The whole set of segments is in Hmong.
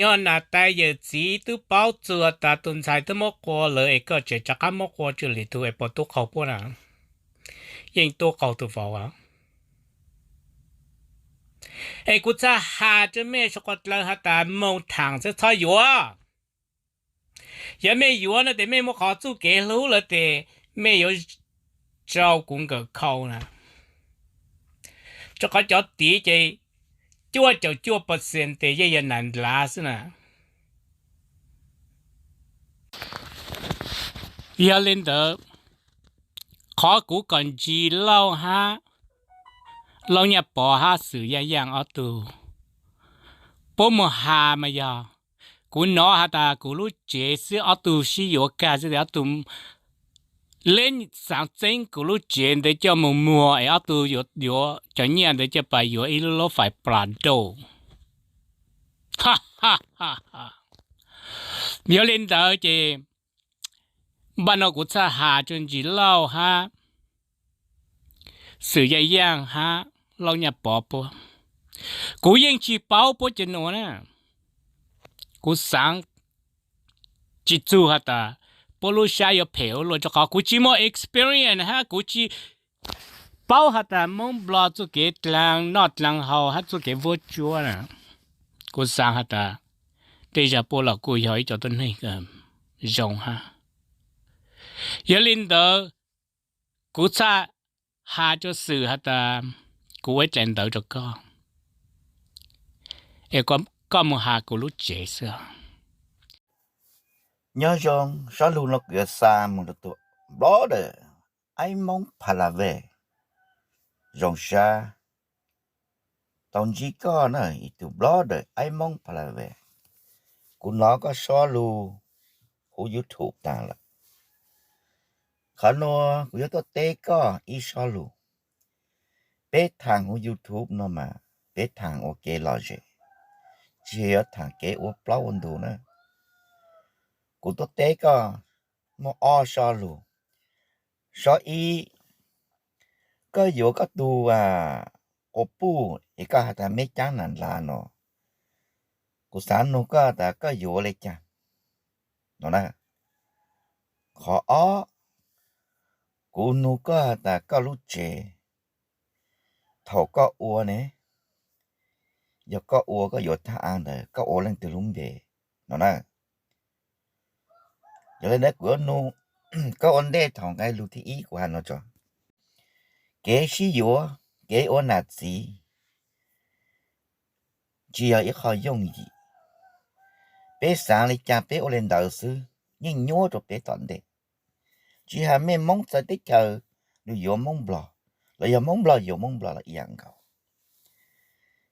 Yog nam tais yawm txiv twb paub txog tas tus ntxhais twb muab qua lawm es koj tseem rov qab muab qua tsw li tus es puas tub qaug puab na? Yeej tub qaug tus vauv. Es kuv txhaj has rua mej sab qhov dlaws has tas moog thaam xwb txhob yuav. Yog mej yuav no tes mej muaj qhov txuj kev hlub lawm tes mej yuav rua kuv nkawm khau na. Rua qhov cov tiv ces cuaj caum cuaj percent tes yeej yog nam nplav xwb na. Yog li ntawd, qhov kuv kom Ntsis Lauj hab Lauj Nyaj Pov hab Xwm Yaj Yaaj ob tug puab mus has mas yog kuv nov has tas kuv lub tsev xwb ob tug sib yuav kag xwb tes ob tug le xaav txeeb kuv lub tsev ntawd coj mus muag es ob tug yuav cov nyiaj ntawd coj pas yuav ib lub lub fais plas dauj. Yog li ntawd ces npaj no kuv txhaj has rua Ntsis Lauj hab Xwm Yaj Yaaj hab Lauj Nyaj Pov puab, kuv yeej tsi paub puab cov nuav na. Kuv xaav tsi txug has tas puab lub sab yuav phem ua luaj rua qhov kuv tsi muaj experience hab kuv tsi paub has tas Moob Nplog txuj kev dlaag noj dlaag haus hab txuj kev vuab tsuab na. Kuv xaav has tas tej zag puab los kuj yog ib co tuab neeg zoo hab. Yog li ntawd, kuv txhaj has rua Xwm has tas kuv ua ib dlaim ntawv rua koj, es koj mus has kuv lub tsev xwb. Nyob zoo, sob lug no kuv yuav xa moog rua tug blogger Aib Moob Pha La Vej. Zoo sab tau ntsib koj na, ib tug blogger Aib Moob Pha La Vej. Kuv nov koj sob lug huv YouTube taag lawm. Qhov nuav kuv yuav tuaj teb koj ib sob lug. Peb thaam huv YouTube no mas peb thaam ua kev lom zem, tsi yog yuav thaam kev ua plaub ua ntug na. Kuv tuaj teb koj muaj ob sob lug. Sob ib, koj yuav koj tug quas puj es koj has tas meb caab nam nplav no, kuv xaav nug koj tas koj yuav le caag no na. Qhov ob, kuv nug koj has tas koj lub tsev thaum koj ua ne, yog koj ua koj yuav tag av ntawd koj ua leej twg lub npe no na. Yog le ntawd kuv yuav nug koj ua ntej thaum nqe lug thib ib kuv has no tso. Kev sib yuav, kev ua nam txiv tsi yog ib qho yooj yim. Peb xaav le caag peb ua le ntawd xwb, yeej nyuaj rua peb tom ntej. Tsi has mej Moob txawv teb chaws lug yuav Moob Nplog, los yog Moob Nplog yuav Moob Nplog los ib yam nkaus.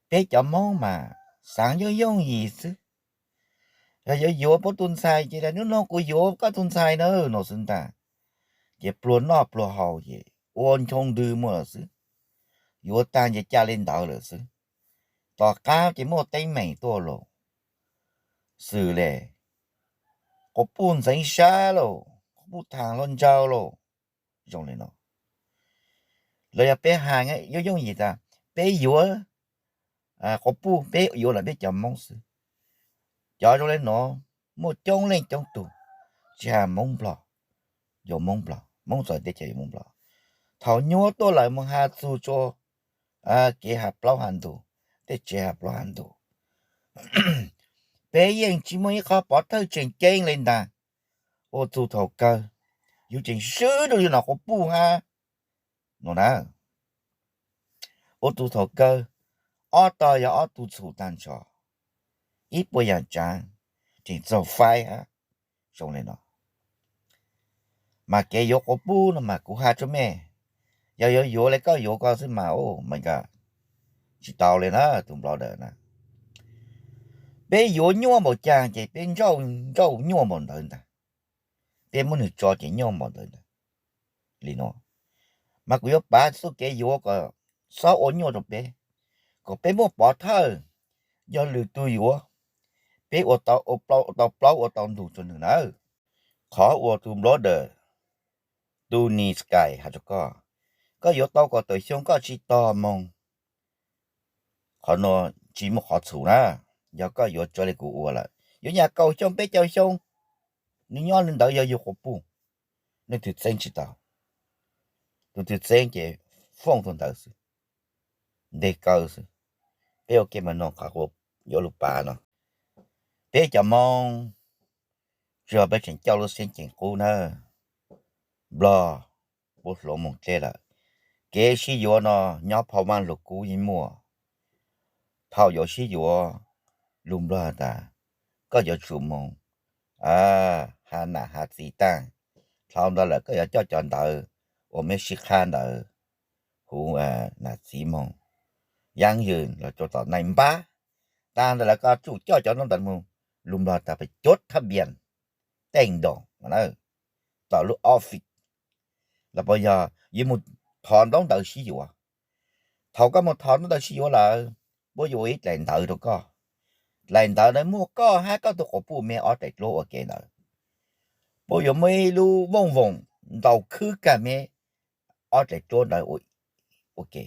Peb cov Moob mas xaav yooj yooj yim xwb. Yog yuav yuav puab tug ntxhais ces hnub no kuv yuav koj tug ntxhais na no xwb ntag. Ces pluag noj pluag haus ces ua nchoo ntwg muaj lawm xwb. Yuav taag ces ca le ntawd lawm xwb. Tom qab ces muaj teeb meem tuaj lawm. Xwm le, quas puj ntxeev sab lauj, quas puj thaam hluas nraug lauj. Zoo le no. Los yog peb has yooj yooj yim tas peb yuav quas puj, peb yuav lawm peb cov Moob xwb. Cov zoo le no muaj coob leej coob tug, tsi has Moob Nplog yuav Moob Nplog, Moob txawv teb chaws yuav Moob Nplog. Thaum nyuaj tuaj lawm moog has txug rua kev has plaub has ntug, tej tsev has plaub has ntug. Peb yeej tsi muaj ib qho pov thawj tseem ceeb le ntag. Ua txug thaum kawg yus tseem swb rua yus nom quas puj hab no na. Ua txug thaum kawg ob tog yog ob tug txhum taag nrho, ib puas yaam tsaav tseem txaug faib hab. Zoo le no. Mas kev yuav quas puj no mas kuv has rua mej, yog yuav yuav le koj yuav koj xwb mas, mas tsi tau le na tus nplog dawm na. Peb yuav nyuaj npaum caag ces peb nrauj, nrauj nyuaj npaum ntawd ntag. Peb muab nwg tso ces nyuaj npaum ntawd ntag. Li no, mas kuv yuav pav txuj kev yuav kom xob ua nyuaj rua peb, kom peb muaj pov thawj. Yog lwm tug yuav, peb ua tau plaub ua tau ntug rua nwg nawb. Qhov uas tus nplog dawm Tuni Sky has rua koj, koj yuav tau kaum tawm xyoo koj tsi tog moog, qhov nuav tsi muaj qhov txhum na. yog koj yuav tso li kuv ua lawm, yuav nyuam kaum xyoo peb caug xyoo, nws nyob li ntawd yog yug quas puj, nws twv txeeb tsis tau. Tus twv txeeb ces fooj tus ntawd xwb, ntes kaw xwb. Peb ua ke mas no qhov yuav lus pav no, peb cov Hmoob tsis yog peb tseem coj lub siab ceem qub na. Nplog puab hloov moog dleb lawm, kev sib yuav no nyob phau maj lug kub yeej muaj. Thaum yuav sib yuav, lug Nplog has tas koj yuav tsum moog has nam has txiv taag, dhau ntawd lawm koj yuav coj cov ntawv uas meb sib qhab ntawd huv nam txiv moog, yaab yws los rua tom nai npab. Taag ntawd lawm koj tsum coj cov ntaub ntawv moog, lug Nplog tas peb cuav thab npias tej ntoos tom lub office los puas yog yuav moog thov ntaub ntawv sib yuav. Thaum koj moog thov ntaub ntawv sib yuav lawm, puab yuav ua ib dlaim ntawv rua koj. Dlaim ntawv ntawd muaj koj hab koj tug quas puj meb ob dlaim dluab ua ke ntawd. Puab yuav muaj ib lub vooj voom ntaus khwb kag meb ob dlaim dluab ntawd ua ke.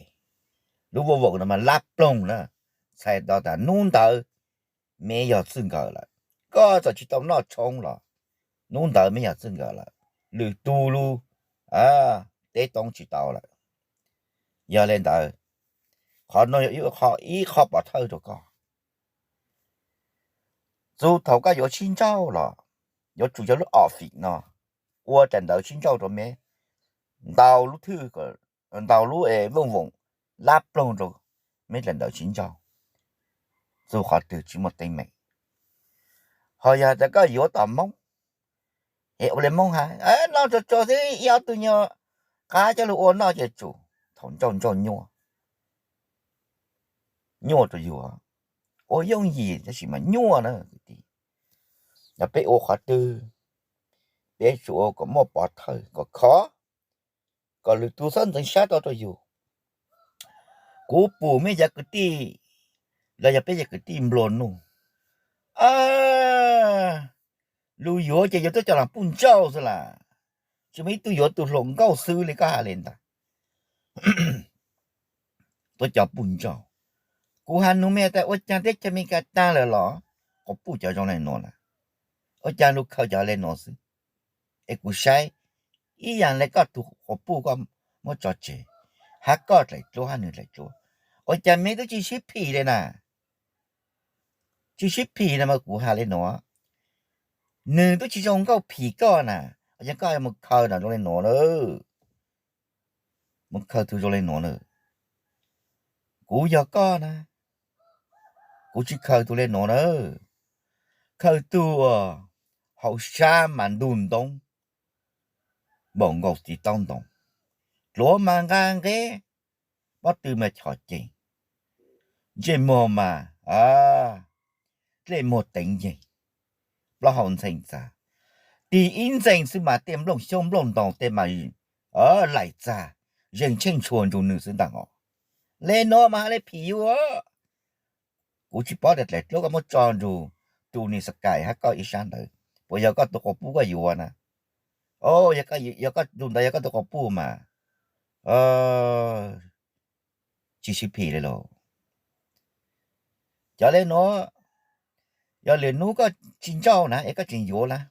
Lub vooj voom ntawd mas lab ploog na, txhais tau tas nub ntawd meb yog txwj nkawm lawm. Koj txawm tsis tau noj tshoob los nub ntawd meb yog txwj nkawm lawm, lwm tug lub teb toob tsis tau lawm. Yog le ntawd, qhov no yog ib qho pov thawj rua koj. Txug thaum koj yuav sib ntsauj los yuav tsum yog lub office no ua dlaim ntawv sib ntsauj rua meb, ntaus lub thwj, ntaus lub vooj voom lab ploog rua meb dlaim ntawv sib ntsauj. Txug qhov twg tsis muaj teeb meem. Ho yog tas koj yuav tom Moob, es ua le Moob has, noj tsuag tsuag xwb, ib ob tug nyuag qab coj lug ua noj ces tsum. Thaum ntsauj ntsauj nyuaj, nyuaj rua yug, ua yooj yim tab sis mas nyuaj na kwv tij. Yog peb ua qhov twg, peb tsum ua kom muaj pov thawj kom khov, kom lwm tug txhob ntxeev sab tau rua yug. Kuv pum meb cov kwv tij los yog peb cov kwv tij nplua nuj, lug yuav ces yuav tuab cov laag puj ntsauj xwb las, tsis muaj ib tug yuav tug hluas nkauj xwb li koj has le ntawd. Tuab cov puj ntsauj. Kuv has nug mej tas ua caag teb chaws Amelikas taag lawm los quas puj cov zoo le nuav lawm, ua caag lug khaws cov le nuav xwb? Es kuv saib ib yaam le koj tug quas puj koj muab tso tseg, hab koj dlaim dluab hab nwg dlaim dluab, ua caag mej tub tsi sib phim le na? Tsi sib phim na mas kuv has le nuav, nwg tub tsi zoo nkauj phim koj na, ua caag koj mus khaws na zoo le nuav na? Mus khaws tug zoo le nuav na? Kuv yog koj na, kuv tsi khaws tug le nuav na. Khaws tug uas hauv sab mas ntug ntoob, npaum nkaus txiv taub ntoo, dluav mas nqa nqeb, pob tw mas chom ceeg, ntsej muag mas dlej muag teev yeeg, plaub hau ntxhee txag, tig ib ntxees xwb mas tej nplooj xyoob nplooj ntoos tej mas laim txag, zeeg tsheej tshua nrug nwg xwb ntaag os. Le nuav mas has le phim yug. Kuv tsi paub tas dlaim dluab koj muab tso nrug tus nis xas kais hab koj ib sab ntawd puas yog koj tug quas puj koj yuav na? Yog koj tug ntawd yog koj tug quas puj mas tsi sib phim le lauj. Cov le nuav, yog lwm nub koj tsi ntsauj na es koj tseem yuav lawm,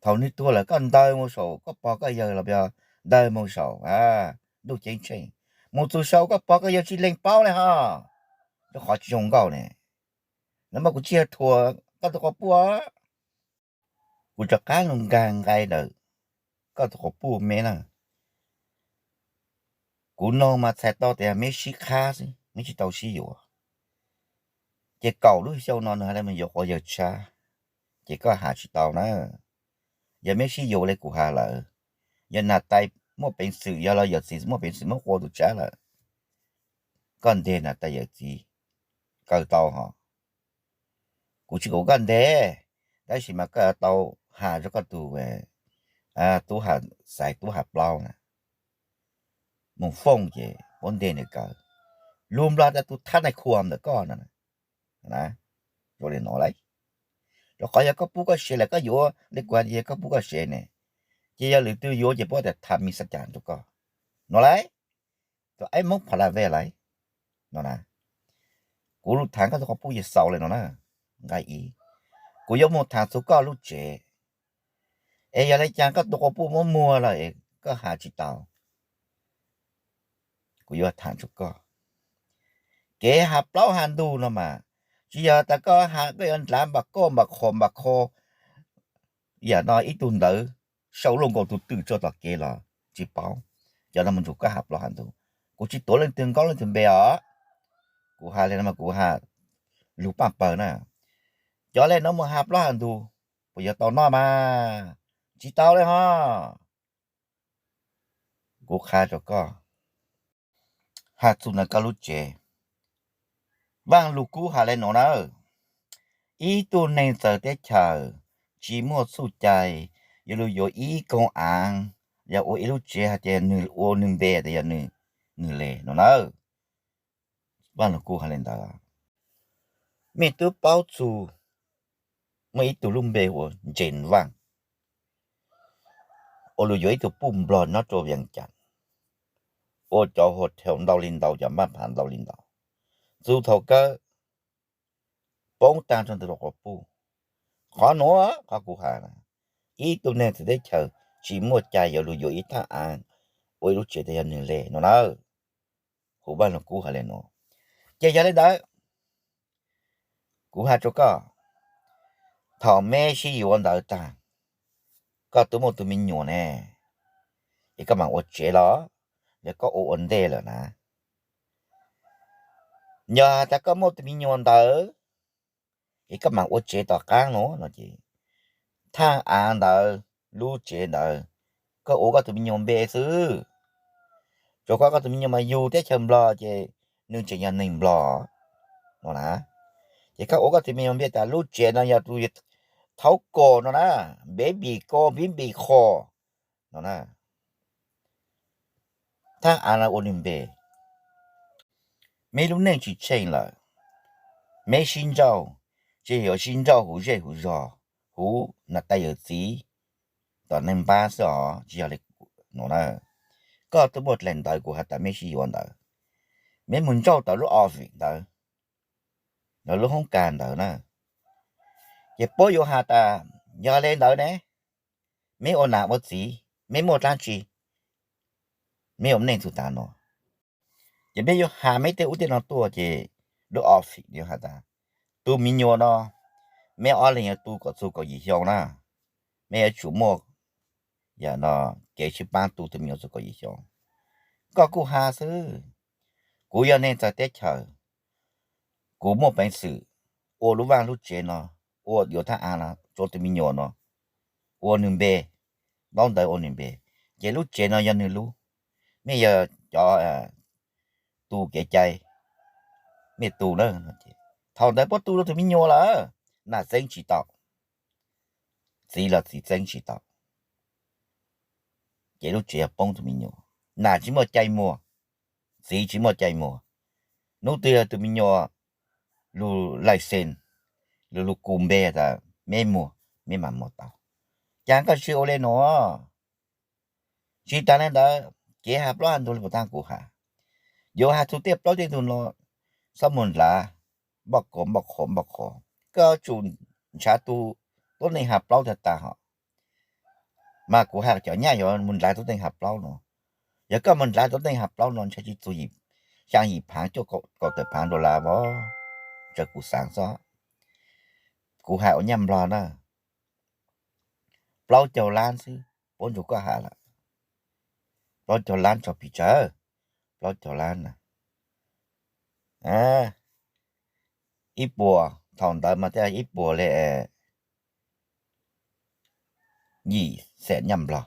thaum nwg tuag lawm koj ntawg moog saum koj pog koj yawg los yog ntawg moog saum ntuj ceeb tsheej, mus txug saum koj pog koj yawg tsi leeg paub le hos, rua qhov tsi zoo nkauj ne. Nuav mas kuv tsi yog thuam koj tug quas puj, kuv rov qaab lug nkaag nqai ntawm koj tug quas puj meb na. Kuv noog mas txhais tau tas yog meb sib qhab xwb, meb tsi tau sib yuav. Ces kaum lub xyoo no nwg has le mus yuav quas yawg tshab, ces koj has tsi tau na. Yog meb sib yuav le kuv has lawm, yog nam tais muaj peev xwm, yog los yawm txiv muaj peev xwm muab qua tus tshab lawm, koj nteg nam tais yawm txiv kaw tau hos. Kuv tsi kom koj nteg, tab sis mas koj yuav tau has rua koj tug tub Ham Xais tub Ham Plaub na, mus foob ces puab nteg nwg kaw. Lug Nplog tas tus thab nais khuam ntawm koj no, zoo le nuav lauj. Rua qhov yog koj pub koj sev lawm koj yuav le kuv has tas yog koj pub koj sev ne, ces yog lwm tug yuav ces puab tas tham mi xab cas rua koj no lauj. Tus aib Moob Pha La Vej lauj no na. Kuv tham koj tus quas puj yawg xaus li no na, nqai ib. Kuv yuav mus tham txug koj lub tsev, es yog le caag koj tus quas puj muab muag lawm es koj has tsis tau, kuv yuav tham txug koj. Kev has plaub has ntug no mas, tsis yog tas koj has koj yuav nrad npam koj npam qhos npam qhos, yam no ib tug ntawd sau luaj nkaus tug twm tsuag tom kev los tsis paub. Cov no mus nrug koj has plaub has ntug. Kuv tsis tuav leej twg nkaub leej twg npe os. Kuv has li no mas kuv has lug paj pawg na. Cov le no mus has plaub has ntug, puas yuav tau noj mas? Tsis tau li ho. Kuv qha rua koj, has txug ntawm koj lub tsev, Vaaj Lug Kub has le nuav na, ib tug neeg txawv teb chaws tsis muaj txuj cai yuav lug yuav ib koog aav, yog ua ib lub tsev hais tias nwg ua nwg npe tas yog nwg le no na. Vaaj Lug Kub has le ntawd. Mej twb paub txug muaj ib tug lub npe hu ua Ntsees Vaaj, ua lug yuav ib tug puj nplog nyob rua Vees Cas, ua cov hotel ntau li ntau, cov npaj phav ntau li ntau, txug thaum kawg poob taag rua ntawm tus quas puj. Qhov nuav qhov kuv has, ib tug neeg txawv teb chaws tsis muaj cai yuav lug yuav ib thaaj aav ua ib lub tsev tas yog nwg le no na. Huv Vaaj Lug Kub has le nuav. Ces yog le ntawd, kuv has rua koj, thaum meb sib yuav ntawd taag, koj twb muaj tug me nyuam ne, es koj maam ua tsev los, yog koj ua ua ntej lawm na? Yog has tas koj muaj tug me nyuam ntawd es koj maam ua tsev tom qaab nuav no ces, thaaj aav ntawd, lub tsev ntawd, koj ua koj tug me nyuam npe xwb. Tsuav koj, koj tug me nyuam mas yug teb chaws Nplog ces nwg tseem yog neeg Nplog no na. Ces koj ua koj tug me nyuam npe tas lub tsev no yog tug Thaub Kos no na, Baby Kos, Baby Kos no na. Thaaj aav no ua nwg npe. Meb lub neej tsis tsheej lawm, meb sib nrauj, tsis yog sib nrauj huv zej huv zog, huv nam tais yawm txiv tom neeg npab xwb os, tsis yog le nuav na. Koj twb muaj dlaim ntawv kuv has tas meb sib yuav ntawd, meb mus nrauj tau lub office ntawd, lub hoob kas ntawd na. Ces puab yuav has tas yog le ntawd ne, meb ua nam ua txiv, meb muaj dlaab tsi, meb ua neej txug taag nuav. Ces meb yuav has meb tej ub tej no tuaj ces lub office yuav has tas, tug me nyuam no, meb ob leeg yuav tu kom txug kaum yim xyoo na, meb yuav tsum muaj, yog no, kev sib paab tu tug me nyuam txug kaum yim xyoo. Koj kuj has xwb, kuv yog neeg txawv teb chaws, kuv muaj peev xwm ua lub vaaj lub tsev no, ua yuav thaaj aav no rua tug me nyuam no, ua nwg npe, ntaub ntawv ua nwg npe, ces lub tsev no yog nwg lub, mej yog cov tu kev cai, mej tu na. Thaum ntawd puab tu rua tug me nyuam lawm, nam txeeb tsis tau, txiv los txiv txeeb tsis tau, ces lub tsev yog poob tug me nyuam. Nam tsis muaj cai muag, txiv tsis muaj cai muag. Nub twg yog tug me nyuam lug license, lug lug kus npe tas meb muag, meb maam muag tau. Caag koj tsi ua le nuav. Tsis taag le ntawd, kev has plaub has ntug le puas taag kuv has, yuav has txug tej plaub tej ntug no, xob muag nrad, npaj qhov npaj qhov npaj qhov, koj yuav tsum nrhav tug tuab neeg has plaub taag taag hos. Mas kuv has cov nyaj yuav mus nrhav tuab neeg has plaub no, yog koj mus nrhav tuab neeg has plaub no ntshai tsi txug xyaa yim phaav cuaj kaum tawm phaav dollar os, tsaws kuv xaav xwb. Kuv has ua nyaj Nplog na, plaub caug lab xwb puab nrug koj has lawm. Plaub caug lab tso pes tsawg, plaub caug lab na. Ib puas, thaum ntawd mas tej ib puas le yim xees nyaj Nplog,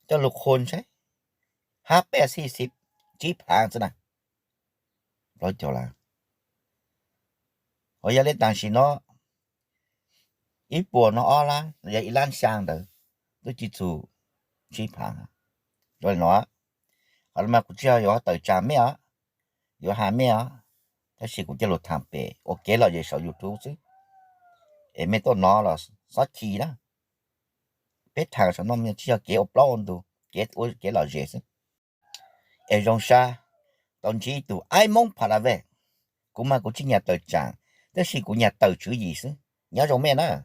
coj lug qhuas ntshai, hab peb xib xib tsib phaav xwb na, plaub caug lab. Ho yog le taam sim no, ib puas no ob lab, yog ib lab xyaa ntawd, twb tsi txug tsib phaav. Zoo li no, qhov no mas kuv tsi yog yuav tawm tsaam mej os, yuav has mej os, tab sis kuv coj lug thaam pem ua kev lom zem saum YouTube xwb, es mej tuaj nov los xob chim na. Peb thaam saum no tsi yog kev ua plaub ua ntug, kev ua kev lom zem xwb. Es zoo sab tau ntsib ib tug Aib Moob Pha La Vej, Kuv mas kuv tsis nyiam tawm tsam, tab sis kuv nyiam tawm tswv yim xwb. Nyob zoo mej na.